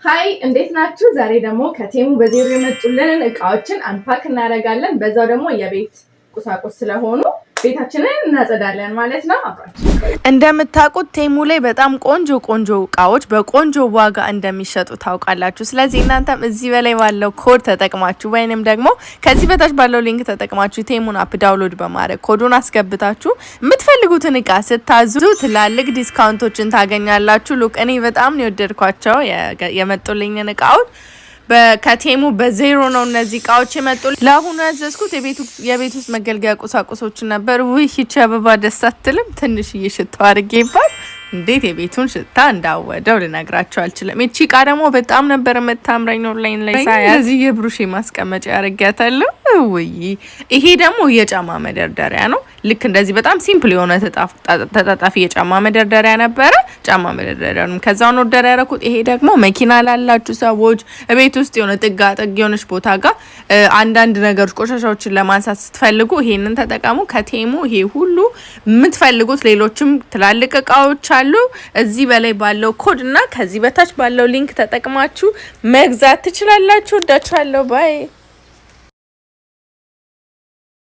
Hi፣ እንዴት ናችሁ? ዛሬ ደግሞ ከቴሙ በዜሮ የመጡልንን እቃዎችን unpack እናደርጋለን። በዛው ደግሞ የቤት ቁሳቁስ ስለሆኑ ቤታችንን እናጸዳለን ማለት ነው። አብራችሁ እንደምታውቁት ቴሙ ላይ በጣም ቆንጆ ቆንጆ እቃዎች በቆንጆ ዋጋ እንደሚሸጡ ታውቃላችሁ። ስለዚህ እናንተም እዚህ በላይ ባለው ኮድ ተጠቅማችሁ ወይንም ደግሞ ከዚህ በታች ባለው link ተጠቅማችሁ ቴሙን app download በማድረግ ኮዱን አስገብታችሁ የምትፈልጉትን እቃ ስታዙ ትላልቅ discount ኦችን ታገኛላችሁ። Look፣ እኔ በጣም ነው የወደድኳቸው የመጡልኝን እቃዎች። ከቴሙ በዜሮ ነው እነዚህ እቃዎች የመጡ። ለአሁኑ ያዘዝኩት የቤት ውስጥ መገልገያ ቁሳቁሶችን ነበር። ውይ፣ ይቺ አበባ ደስ አትልም? ትንሽዬ ሽቶ አድርጌባት እንዴት የቤቱን ሽታ እንዳወደው ልነግራቸው አልችልም። ይቺ እቃ ደግሞ በጣም ነበር የምታምረኝ ኦንላይን ላይ ሳያት። እዚህ የብሩሽ ማስቀመጫ ያደርጊያታለሁ። ውይ፣ ይሄ ደግሞ የጫማ መደርደሪያ ነው። ልክ እንደዚህ በጣም simple የሆነ ተጣጣፊ የጫማ መደርደሪያ ነበረ። ጫማ መደርደሪያውንም ከዛው ነው order ያደረኩት። ይሄ ደግሞ መኪና ላላችሁ ሰዎች ቤት ውስጥ የሆነ ጥጋ ጥግ የሆነች ቦታ ጋር አንዳንድ ነገሮች ቆሻሻዎችን ለማንሳት ስትፈልጉ ይሄንን ተጠቀሙ። ከቴሙ ይሄ ሁሉ የምትፈልጉት ሌሎችም ትላልቅ እቃዎች አሉ። እዚህ በላይ ባለው ኮድ እና ከዚህ በታች ባለው link ተጠቅማችሁ መግዛት ትችላላችሁ። ወዳችኋለሁ። Bye.